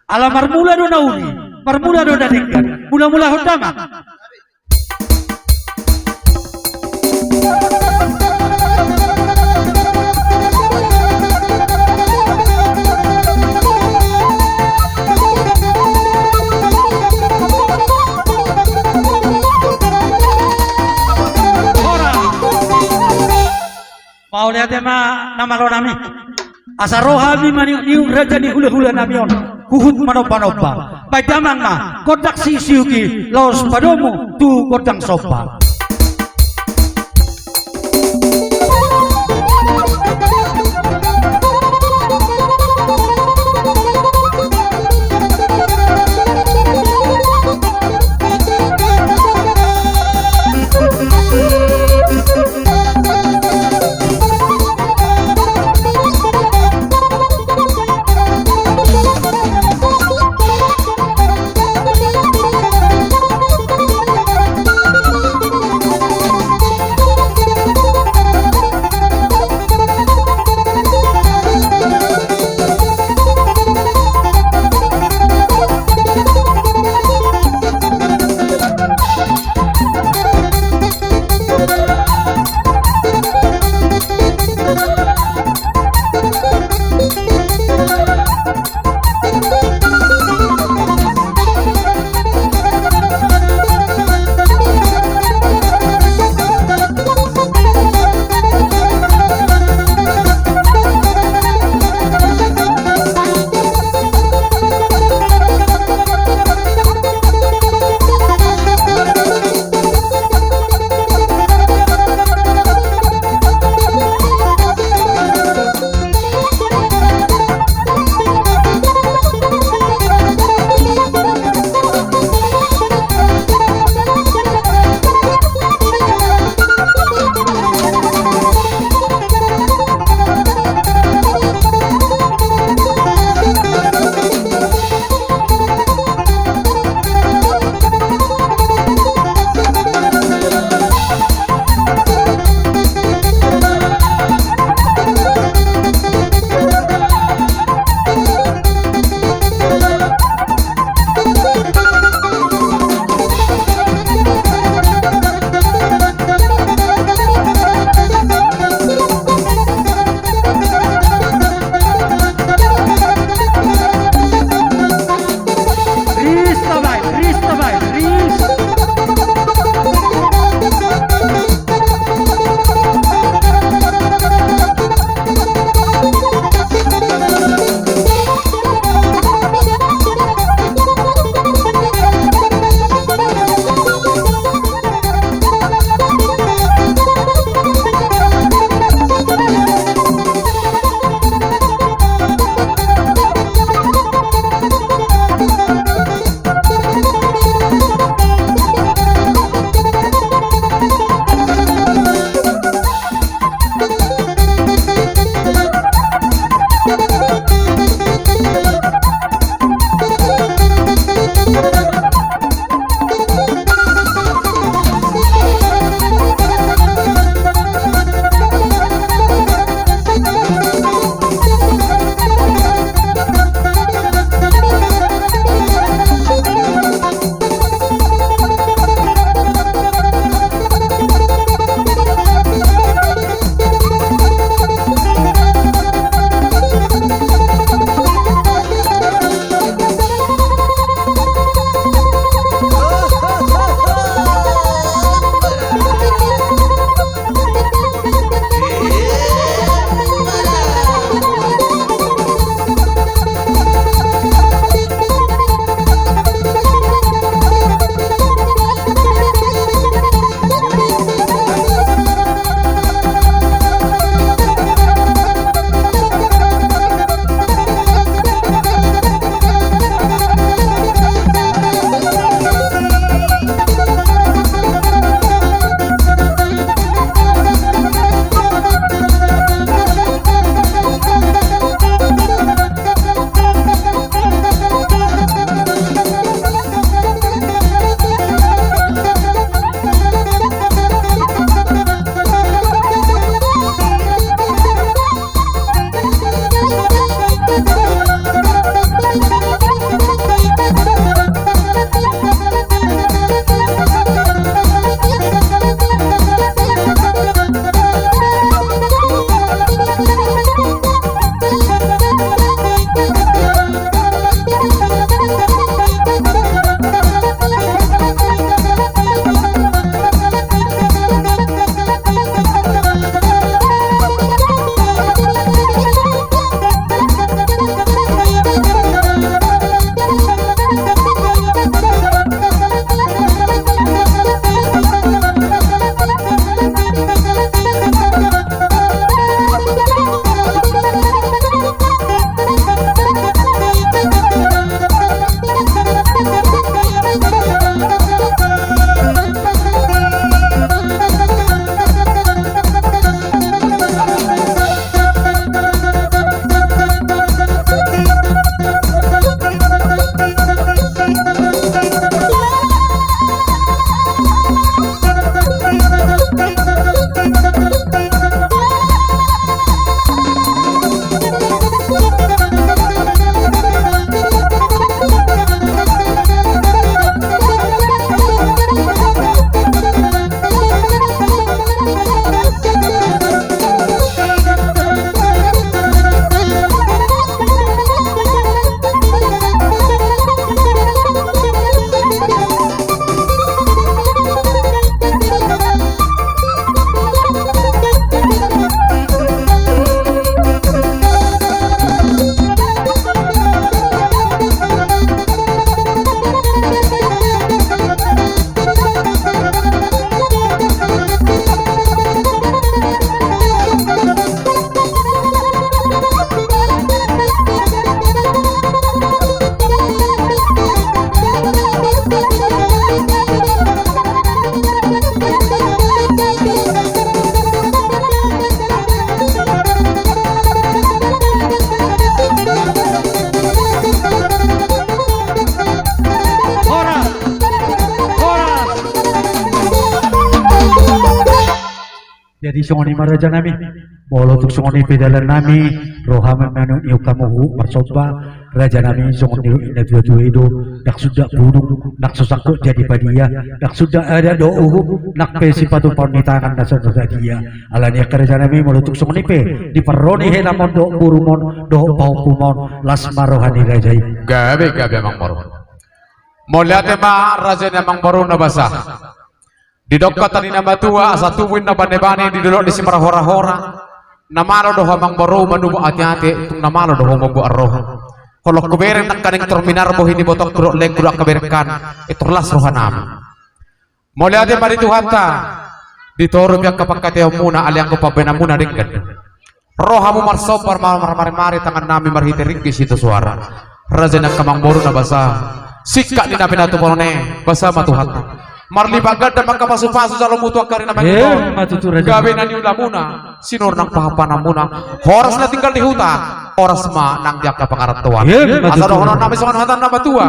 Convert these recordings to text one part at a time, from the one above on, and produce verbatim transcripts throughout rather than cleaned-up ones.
Ala marmula do na uli, marmula do na denggan. Mula-mulahon damang. Mauliate ma na malo nami. Asa ro hami maniuk-niuk raja ni hula-hula nami on, huhut manomba-nomba. Baen damang ma gondang sisiuki laos padomu tu gondang somba. Jadi songon i ma raja nami, molo tung songon i pe dalan nami, roha ma manuk ni ungkap huhut marsomba, raja nami songon ni natuatua i do, ndang suda buduk, ndang so sangkot jadi padia, ndang suda adat dohot uhum, nang pe sipatupaon ni tangan na so sadia. Alani i angka raja nami molo tung songon i pe, di parro ni helamon dohot borumon, dohot pahompumon, las ma roha ni raja i. Gabe, gabe amang boru. Mauliate ma raja ni amang boru na basa. Didok hata ni na matua, asa tubu inna banebane di dolok ni simarhorahora. Na malo do ho amang boru manubu ateate, tung na malo do ho mamboan roha. Holong hubereng nangkaning tor minar bohi ni botongku dohot lengku dohot angka berengkan, i tor las roha nami. Mauliate ma di Tuhanta, di toru pe angka pangkataionmuna, alai anggo pambahenanmuna denggan. Rohamu marsomba, mar-, mar-, marmari tangan nami marhite ringgit sitio soara. Raja ni angka amang boru na basa. Singkat ni na pinatupa on, basa ma Tuhanta. Marlipat ganda ma angka pasupasu jaloonmu tu angka ari na mangihut. Emma tutu raja. Gabe na niulamuna, sinur nang pahompumuna. Horas na tinggal di huta, horas ma nang di angka pangarantoan. Emma tutu. Asa dohonon nami songon hata ni na matua.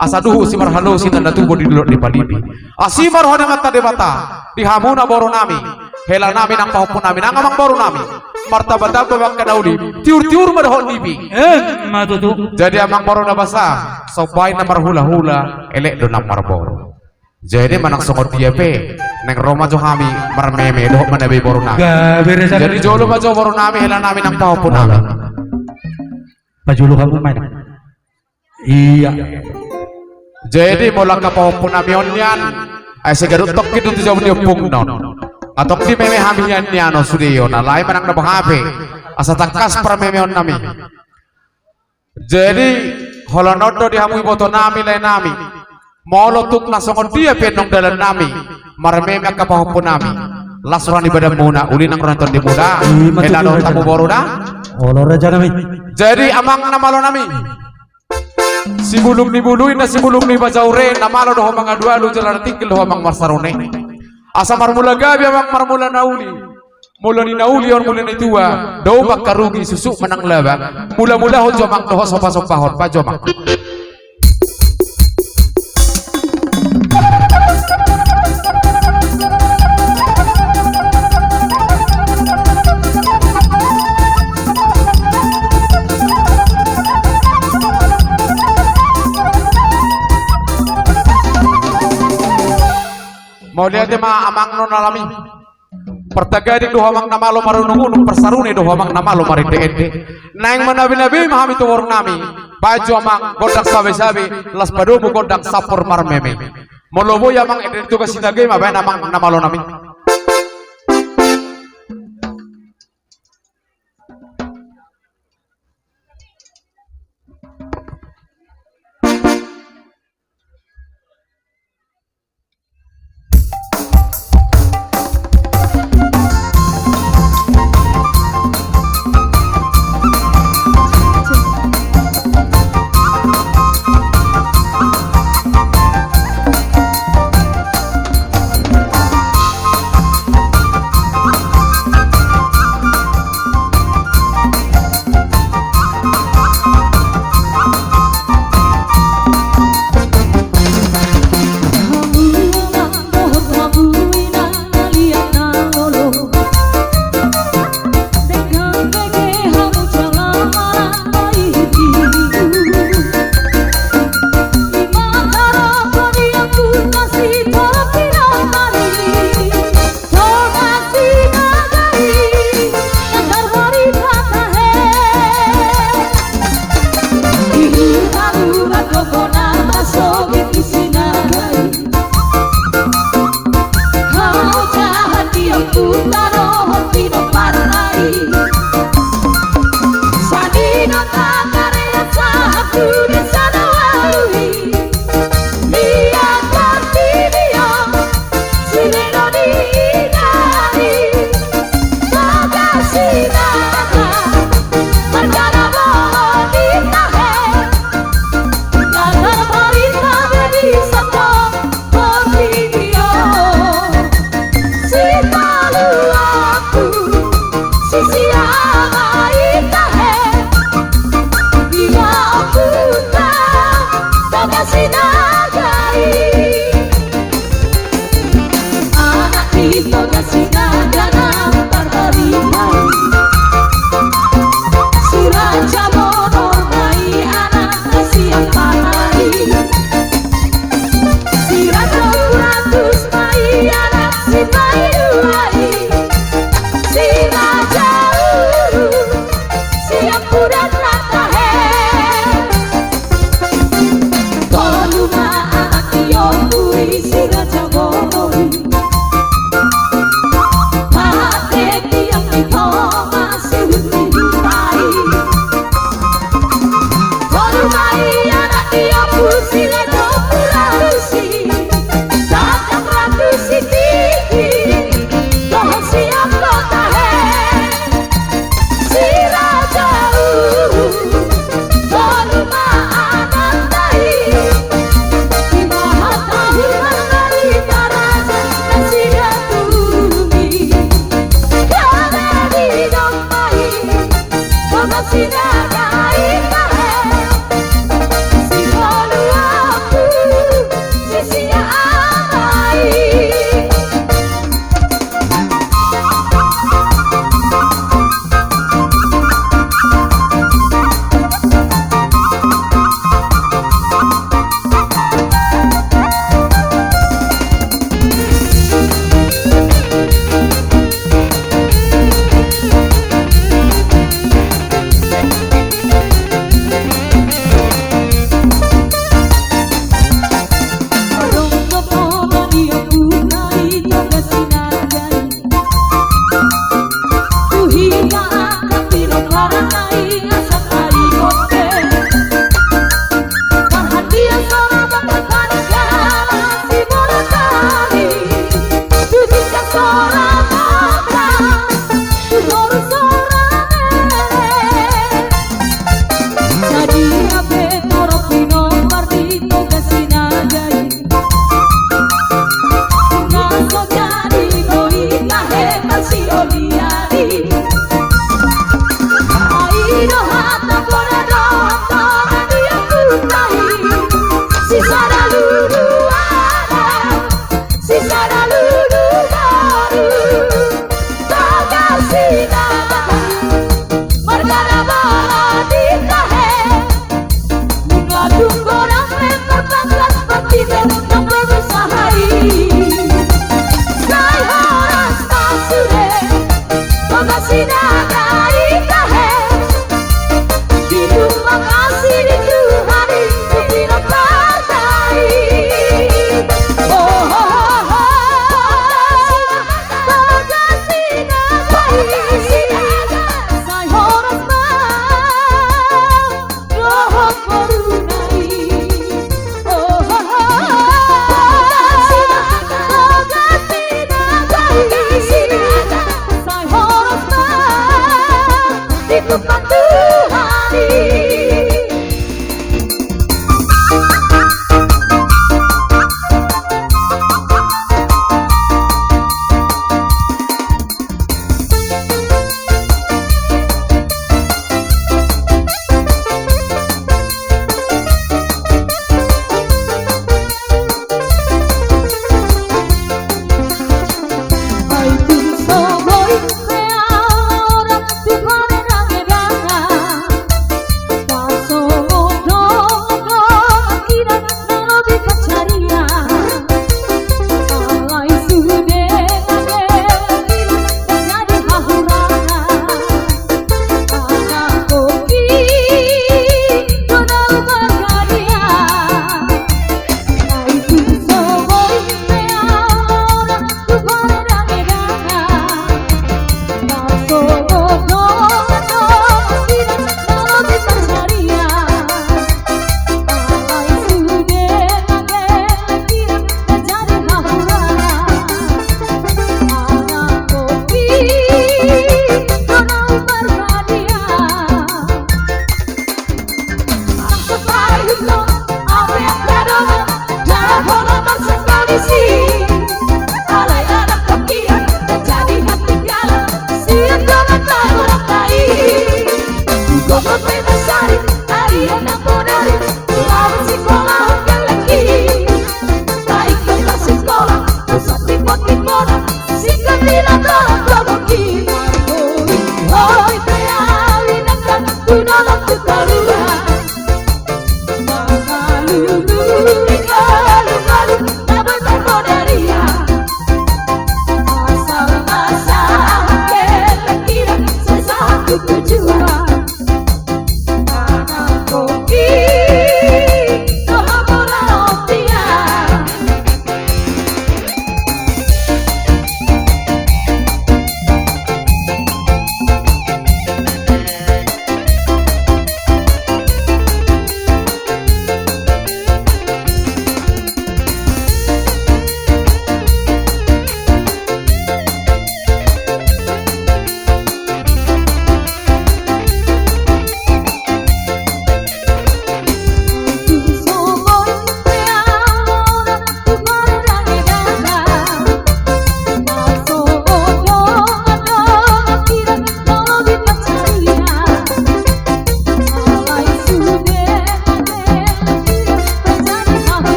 Asa duhut simarhalosi na tubu di dolok ni Palipi. Asi ma roha ni Amanta Debata, di hamuna boru nami, hela nami nang pahompu nami, nang amang boru nami, martambatamba ma angka na uli, tiurtiur ma dohot nipi. Emma tutu. Jadi amang boru na basa, somba i na marhulahula, elek do na marboru. Jadi manang songon dia pe, naeng ro ma jo hami marmeme dohot manabe boru nami. Gabe raja. Jadi jolo ma jo boru nami, hela nami nang pahompu nami. Pajolo hamu ma i. Ia. Jadi molo angka pahompu nami on nian, ai sai ganup tongkin do tu jabu ni ompungna on. Nga tongkin meme hami hian nian on sude i on, alai manang na boha pe, asa tangkas parmemeon nami. Jadi holan on do di hamu iboto nami, lae nami. Molo tung na songon dia pe nang dalan nami, marmeme angka pahompu nami, las roha ni badanmuna, uli nang roha ni tondimuna. Ima tutu, hela dohot raja nami. Hamu boru da. Olo raja nami. Jadi amang na malo nami. Sibulung ni bulu, inna sibulung ni bajaure, na malo do ho mangalualu, jala na tinggil do ho amang marsarune. Asa marmula gabe amang, marmula na uli. Mula ni na uli on, mula ni tua, dao ma angka rugi, suksuk ma nang laba. Mulamulahon jo amang dohot sombasombahon, ba jo amang. Mauliate ma amang non alami. Partagading do ho amang na malo marunungunung, parsarune do ho amang na malo marendeende. Naeng manabenabe ma hami tu boru nami. Ba jo amang gondang sabesabe, laos padomu gondang sampur marmeme. Molo boi amang, ende ni Toga Sinaga i ma baen amang na malo nami.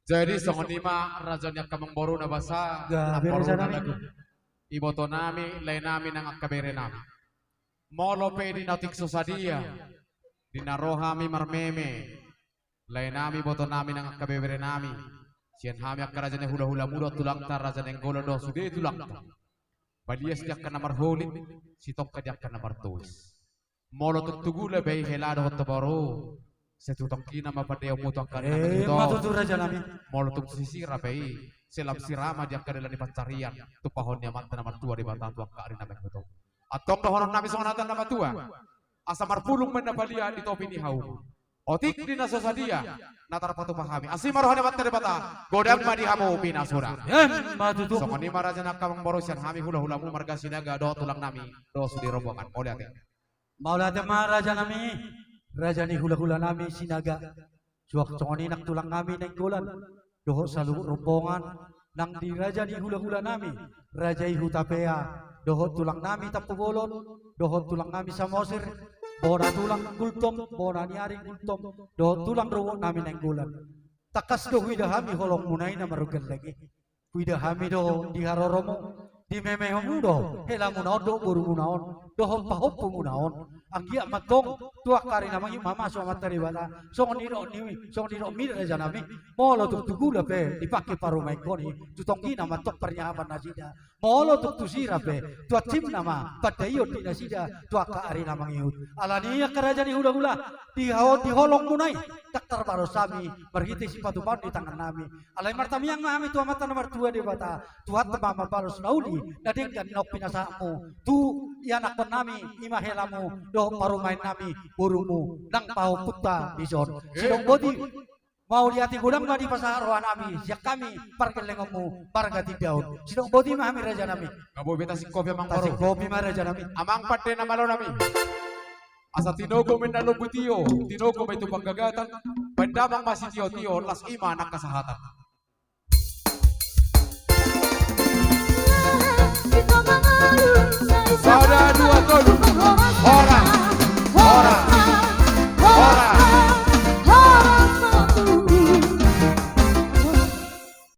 Jadi songon i ma raja ni angka amangboru na basa, gabe namboru raja na nami. Lagu. Iboto nami, lae nami nang angka bere nami. Molo pe di na otik so sadia, di na ro hami marmeme, lae nami, iboto nami nang angka bebere nami, sian hami angka raja ni hulahula muna, tulangta Raja Nainggolan dohot sude tulangta. Palias di angka na marholit, sitongka di angka na martois. Molo tung tu gula be i hela dohot tu boru, sai tu tongkina ma pandeonmu tu angka ari nami. Eh, ima tutu raja nami. Molo tung tu sisira be i, sai lam sira ma di angka dalan ni pansarian, tumpahon ni Amanta na martua Debata tu angka ari nami on. Antong dohonon nami songon hata na matua. Asa marpulung ma na palia di topi ni hauma. Otik di na so sadia, na tarpatupa hami. Asi ma roha ni Amanta Debata, godang ma di hamu pinasuna. Ima tutu. Songon i ma raja ni angka amangboru, sian hami hulahula muna marga Sinaga dohot tulang nami dohot sude rombongan. Mauliate. Mauliate ma raja nami, raja ni hulahula nami Sinaga. Suang songon i nang tulang nami Nainggolan dohot saluhut rombongan nang di raja ni hulahula nami, raja i Hutapea, dohot tulang nami Tampubolon, dohot tulang nami Samosir, bona tulang Gultom, bona ni ari Gultom, dohot tulang rorobot nami Nainggolan. Tangkas do huida hami holong muna i na margelleng i. Huida hami do di haroromu, di memehomu do hela muna on dohot boru muna on, dohot pahompu muna on. Anggiat ma antong tu angka ari na mangihut mamasu Amanta Debata, songon nidok ni, songon nidok mida raja nami. Molo tung tu gula pe dipangke parumaenhon i, tu tongkina ma antong parniahapan nasida. Molo tung tu sira pe, tu ansimna ma pandaion di nasida tu angka ari na mangihut. Alani i angka raja ni hulahula, di ho-, di holong muna i, ndang tarbalos hami marhite sipatupaon ni tangan nami. Alai martamiang ma hami tu Amanta na martua Debata, Tuhanta ma mambalos na uli na denggan naung pinasahatmu tu ianakhon nami, i ma helamu dohot parumaen nami, borumu nang pahompunta dison. Sidok boti, mauliate godang ma dipasahat roha nami sian hami pargellengonmu marga Tindaon. Sidok boti ma hami raja nami. Nga boi be tasingkopi amangboru? Tasingkopi ma raja nami. Amang pande na malo nami. Asa tinogo ma inna lombu tio, tinogo ma i tu panggagatan, baen damang ma sitiotio, las i ma nang hasahatan.